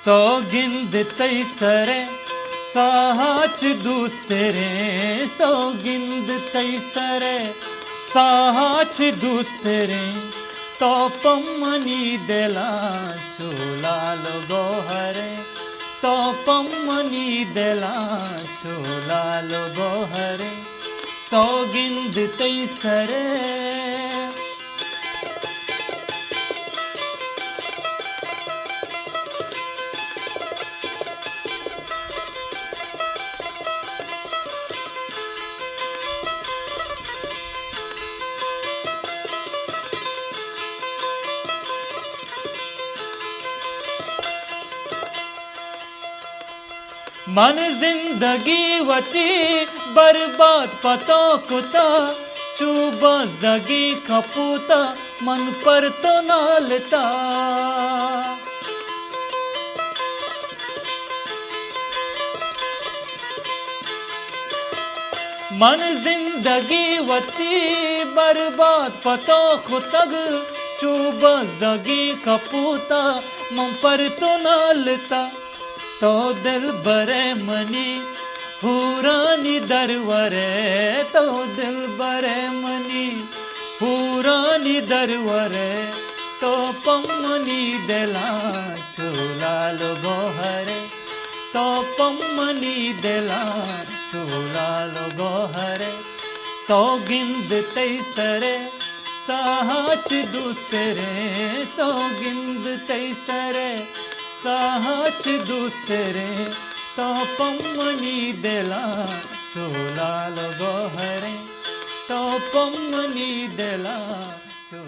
سوگند تئی سر ءَ ساہ ءَ چہ دوستریں، سوگند تئی سر ءَ ساہ ءَ چہ دوستریں، تو پہ منی دل ءَ چو لال ءُ گوہر ئے، تو پہ منی دل ءَ چو لال ءُ گوہر ئے، سوگند تئی سر ءَ۔ من زندگی وتی برباد پہ تو کتا، چو بزگیں کپوتا من پر تو نالتا۔ من زندگی وتی برباد پہ تو کتگ، چو بزگیں کپوتا من پر تو نالتا۔ تو دلبر ئے منی ہورانی درور ئے، تو دلبر ئے منی ہورانی درور ئے، تو پہ منی دل ءَ چو لال ءُ گوہر ئے، تو پہ منی دل ءَ چو لال ءُ گوہر ئے، سوگند تئی سر ءَ ساہ ءَ چہ دوستریں، سوگند تئی سر ءَ ساہ ءَ چہ دوستریں، تو پہ منی دل ءَ چو لال ءُ گوہر ئے، تو پہ منی دل ءَ چو